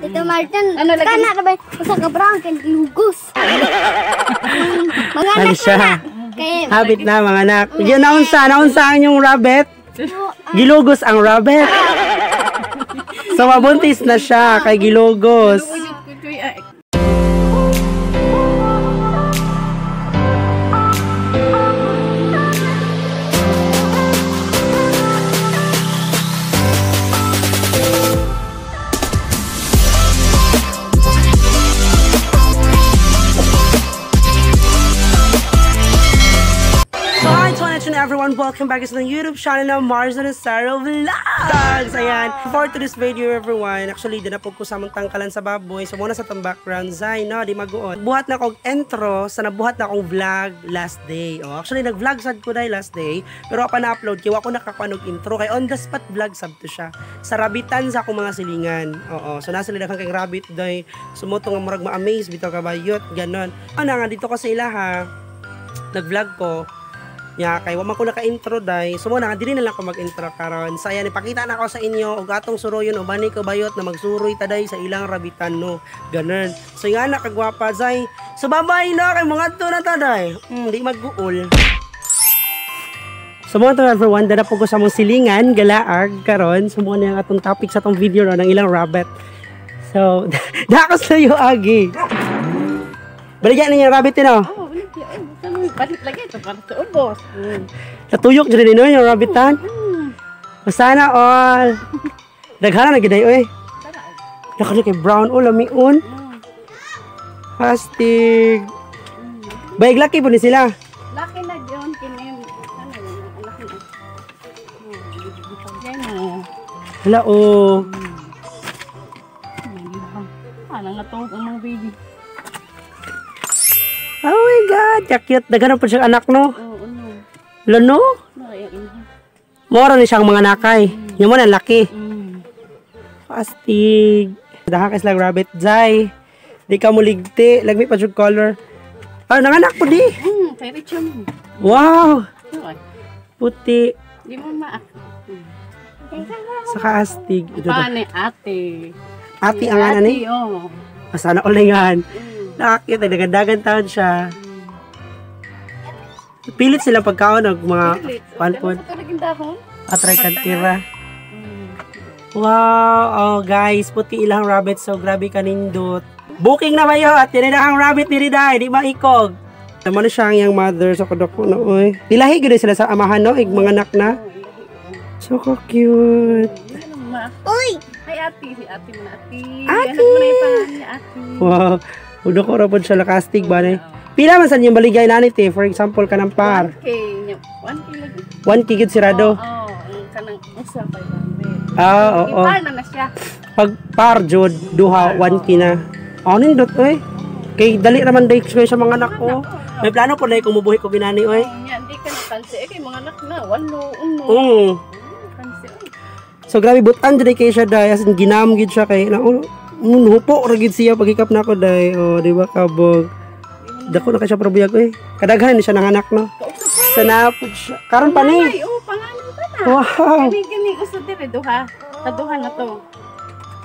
Dito Martin. Ano lagi? Kana ra ba usa ka brown kay lugos. Mga Ano anak siya? na. Kay Habit na mga anak. Yun, naunsa, naunsa ang inyong rabbit. Gilugos ang rabbit. So, mabuntis na siya kay gilugos. So, hi to and everyone! Welcome back to the YouTube channel ng Marzo Nocero Vlogs! Ayan, for today's video everyone, actually, dinapog ko sa among tangkalan sa baboy. So, muna sa tong background, Zay, no, di maguon. Buhat na kog intro sa nabuhat na akong vlog last day. Oh, actually, nag-vlog sad ko dahil last day, pero pa na-upload, kaya ako nakakuha og intro. Kay on the spot vlog sab to siya. Sa rabitan sa akong mga silingan. Oo, so nasa sila kang rabbit day. Sumuto nga murag ma-amaze, bitaw kabayot, ganon. Ano nga, dito ko sa ilaha, nag-vlog ko. Ya, kay wa man ko naka-intro day. So mo na dili na lang ko mag-intro karon. So ayan, ipakita na ko sa inyo og atong suroyon uban ni kabayot na magsuroy taday sa ilang rabitan no. Ganun. So nga na kagwapa zay. So bye-bye na kay mga adto na taday. Di magguol. So mo to everyone, dara po ko sa mong silingan galaag karon. So mo na ang atong topic sa atong video no ng ilang rabbit. So dako sa iyo agi. Baligyan ninyo rabbit no. Oh, balik lagi ito para sa ubos. Natuyok dyan din yung rabbitan. Sana all. Daghana na giday oy. Daghana kay brown oh lamion. Astig. Bayag laki po ni sila. Laki na diyon kini. Ano laki na. Yan. Hala oh. Ano nga to ang mga baby. Oh my God, cute. Daghana po siyang anak no. Oo, ano. Lano? Moro ni siyang mga nakay. Yung mo na laki. Astig. Daha ka sila rabbit zay. Di ka muligti. Lagmi pa jud color. Ah, nanganak po di. Wow. Puti. Di mo maak. Saka astig. Paano ate? Ate ang ana ni? Oo. Sana ulingan. Nakakita, nagadagan taon siya. Pilit sila pagkaon og mga panpon. Atray kantira. Wow, oh guys, puti ilang rabbit, so grabe kanindot. Booking na ba yun? At yan na ang rabbit ni Riday, di maikog. Naman na siya ang iyang mother sa kudako na oy. Ilahi gud sila sa amahan no, ig mga anak na. So cute. Uy! Ay ate, si ate mo na ate. Ate! Wow. Udo ko ra pod siya lakastig ba ni. Pila man sa inyong baligay nani te, for example kanang par. 1K. 1K lagi. 1K gid sirado. Oo, kanang usa 500. Ah, oo. Par na na siya. Pag par jud duha 1K na. Oh nindot oy. Kay dali ra man day sa mga anak ko. May plano po dai kung mubuhi ko ginani oy. Nya di ka napansi kay mga anak na 8 1. Oo. So grabe butan jud kay siya day, as in ginam gid siya kay na hupo ra gid siya pagikap nako day. Oh, di ba kabog. Dako na kay siya probuyag oy. Kadaghan ni siya nanganak no. Sa napod siya. Karon pa ni. Oh, pangalan pa na. Wow. Kani kani usa dire duha. Kaduha na to.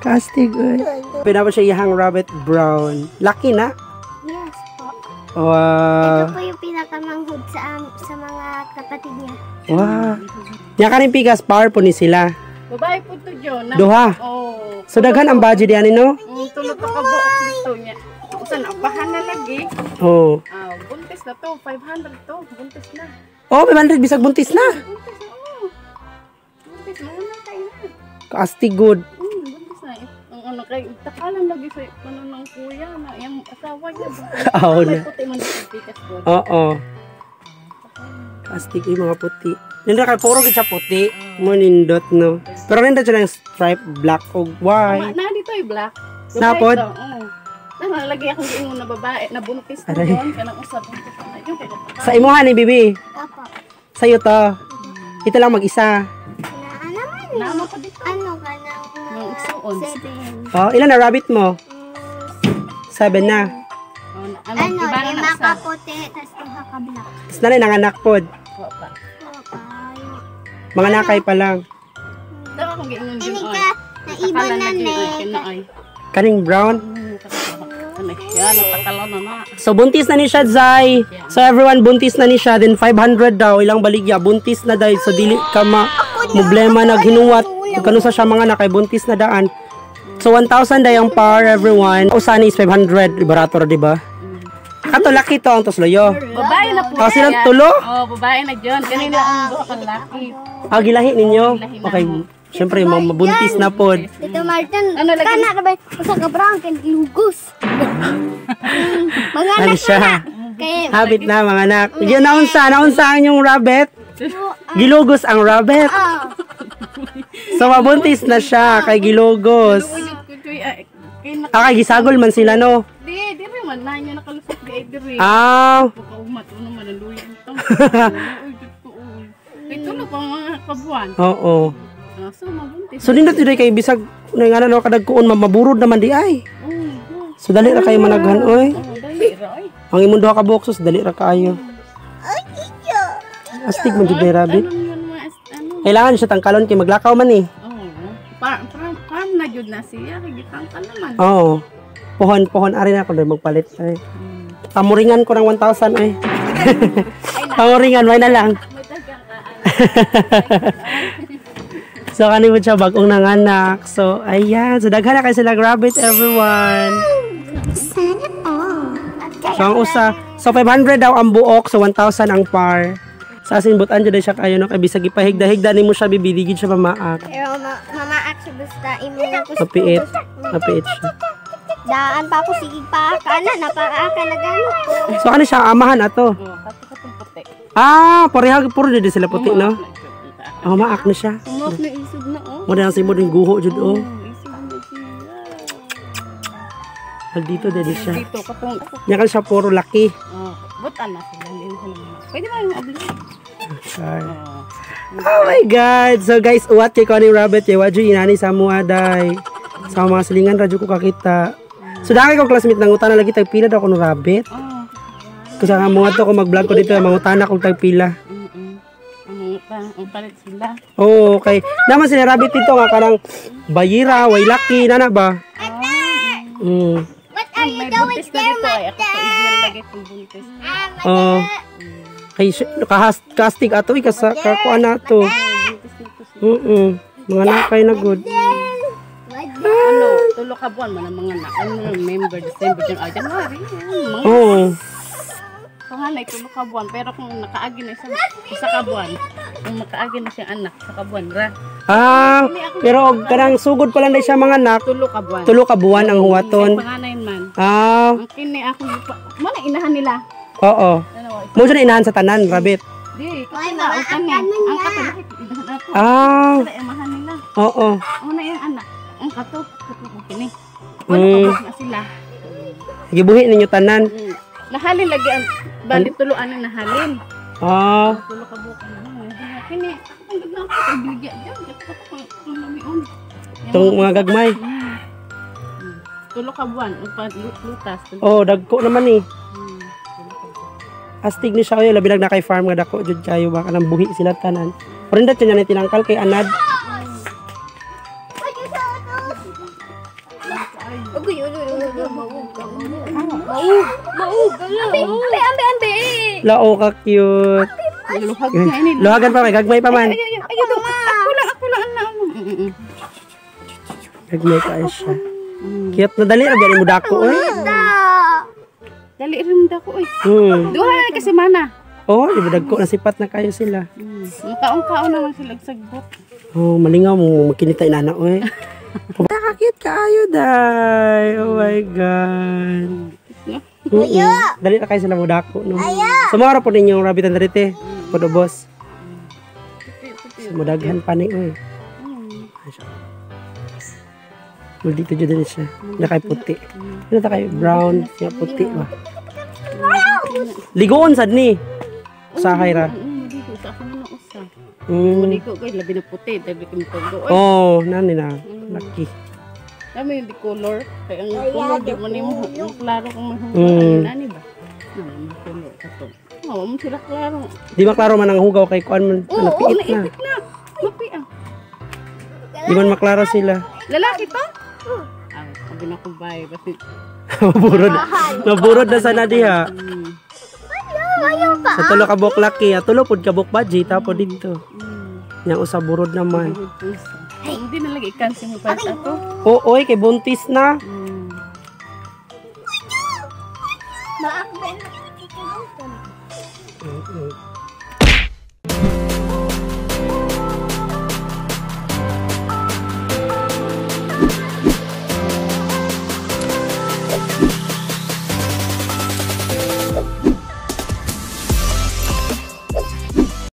Kastig oy. Pinapa siya iyang rabbit brown. Laki na. Yes po. Wow. Ito po yung pinakamanghod sa mga kapatid niya. Wow. Nya kaning pigas power po ni sila. Babae po to John. Duha. Oh. So daghan ang budget diyan no? Tulo to ka buok dito niya. Usa na bahan na lagi. Oh. Ah, buntis na to, 500 to, buntis na. Oh, 500 bisag buntis na. Buntis na. Oh. Buntis na na kay na. Kaastig good. Buntis na. Ang ano kay takalan lagi sa ano ng kuya na yung asawa niya. Oo na. Puti man sa pikas ko. Oo. Kaastig yung mga puti. Nindot kay puro gid siya puti. Mo nindot no. Pero nindot siya ng stripe black og white. Na dito ay black. Napod? Oo. Na lagi akong giingon na babae na buntis na doon kanang usa buntis na yung kay Sa imuha ni bibi. Opo. Sa'yo to. Ito lang mag-isa. Na naman. Naama pa dito. Ano ka ng Mga igsuon. 7. Oh, ilan na rabbit mo? 7 na. Oh, Ano, iba na lima na usa. ka puti, tas duha ka black. Tapos na rin nanganak pod. Wa pa. Opo. Mga nakay pa lang. Daw akong giingon Ini din oy. ka, naiba na Takalan ne. lagi, oy, kina, oy. Kaning brown. Ano siya, natakalaw na na. So buntis na ni siya, Zai. So everyone, buntis na ni siya. Then 500 daw ilang baligya. Buntis na dahil. So dili ka ma problema naghinuwat. Kano sa siya mga na kay buntis na daan. So 1,000 day ang par, everyone. Usani is 500. Barato ra, di ba? Kato laki to ang tusloyo. Babae na po. Ah, silang siya. tulo? Oh, babae na dyan. Kanina ang duha ka laki. Ah, gilahi ninyo. Okay. Siyempre, mabuntis na pod. Tito Martin, Ano lagi? kana ra ba usa ka brown kay lugos. Mga Ano anak siya? na. Kay Habit na mga anak. Yun, naunsa, naunsa ang inyong rabbit. Gilugos ang rabbit. ah, So mabuntis na siya kay gilugos. Uyod ko joy ay kay na Ah, kay gisagol man sila, no? di diri man na niya nakalusot di ay diri. Ah, Baka umat uno man ang luya ito. Uyod ko uy. Kay tulo pa mga kabuan. Oo. Ah, so mabuntis. So nindot yun kay bisag na nga na kadagkuon maburod naman di ay. Oh, oh. So dali ra kayo managhan oy. Oh, dali ra ay. Ang imong duha ka buok sus dali ra kaayo. Astig man jud ni rabbit. Ano yun mga ano? Kailangan siya tangkalon kay maglakaw man eh. Oh, farm na jud na siya kay gitangkal naman. Oo. Pohon pohon ari na ako dahil magpalit ay. Pamuringan ko ng 1,000 ay. Pamuringan may na lang. May dagang ka. So kani mo siya bagong nanganak. So ayan, so daghan na kay sila rabbit, everyone. So ang usa, so 500 daw ang buok, so 1,000 ang par. Sa asin butan jud siya kayo no kay bisag ipahigda-higda nimo siya bibili gid siya mamaak. Pero mama actually basta imo gusto. Mapiit, mapiit siya. Daan pa ako sige pa kana napaka na gano. So ano siya amahan ato? Oh, kato katong puti. Ah, pareha puro jud sila puti no. Oh, maak na siya. Umok na isog na oh. Mo na si mo din guho jud oh. Oh, isog na siya. Dito dali siya. Dito katong Nya kan siya puro laki. Oh, butan na sila. Hindi na sila mga. Pwede ba yung abli? Sorry. Oh. Oh my God! So guys, uwat kay Connie Rabbit, kay Waju inani sa mua day. Sa mga silingan radyo ko kakita. So dahil ko classmate nangutana lagi tag pila daw ko no rabbit. Oh. Kasi nga mga to ko mag-vlog ko dito mangutana kog tag pila. Ang pa, ang palit sila. Oo, okay. Naman sila rabbit dito nga kanang bayira, way laki nana ba? What are you May doing buntis na there, dito ay. Ako Mate? sa ideal lagi itong buntis. Oh. Kay kahas casting ato ikasa kakuan na to. Buntis na to siya. Mga nakay na good. Ano, tulo ka buwan man ang mga anak. Ano, November, December, January, January. Yan, mga Oo. panganay, tulo ka buwan. Pero kung nakaagi na siya, isa ka buwan. Kung makaagi na siya anak, isa ka buwan ra. Ah, pero og kanang sugod pa lang na siya mga anak, Tulo ka buwan. tulo ka buwan ang huwaton. Kay panganay man. Ah, Ang kini ako, mo na inahan nila. oo. Ano, Mo na inahan sa tanan, rabbit. di, kasi na, ang kani. Ang kato, inahan ako. Ah, Sila, amahan nila. oo. Una yung anak. Ang kato, kato ko kini. Wala ka na sila. Gibuhi ninyo tanan. Nahalin lagi ang bali tuloan ang nahalin. Ah, Tulo ka buok na. Kini, ang ganda ko kay bigya diyan. Kato ko kung lamion. itong mga gagmay. Tulo ka buwan upa lutas. Tulo. Oh, dagko naman eh. Tulo ka buwan. Astig ni siya oy, labi na kay farm nga dako jud kayo baka nang buhi sila tanan. Pero hindi niya ni tinangkal kay anad. Ambe, ambe, ambe, ambe. Lao ka cute. Luhag na ini. Luhagan pa may gagmay pa man. Ay, ay, ay, ay, ako lang anak. Gagmay ka siya. Cute na dali ra biya mo dako oy. Dali rin dako oy. Duha na kasi mana. Oh, di ba dagko na sipat na kayo sila. Makaon-kaon naman sila og sagbot. Oh, malingaw mo makinita inana oy. Nakakit kaayo day. Oh my God. No? Dali na kayo sila mo dako no. So mao ra po ninyo rabbit and rite. Pod boss. So, mudaghan pa ni oy. Well, dito jud din siya. Na kay puti. Ano ta kay brown, siya puti ba. Ligoon sad ni. Usahay ra. Dito sa ako na usa. Maligo ko labi na puti, dali ko matugo. Oy, Oh, nani na. Lucky. dami yung di color. Kaya ang color di mo nimo klaro kung may Mm. ani ba. Na may color kato. Oh, mo sila klaro. Di maklaro man ang hugaw kay kuan man. Oo, Napiit na. naipit na. Mapi ah. Di man maklaro sila. Lalaki to? Sabi na ko bay. Basi Maburod. Maburod na sana diha. Ayaw pa. Sa tulo ka buok laki, ah, tulo pud ka buok budget po dito. Yang usa burod naman. Hindi na lagi ikansi mo pa ato. Oo, oy, kay buntis na. Maakben.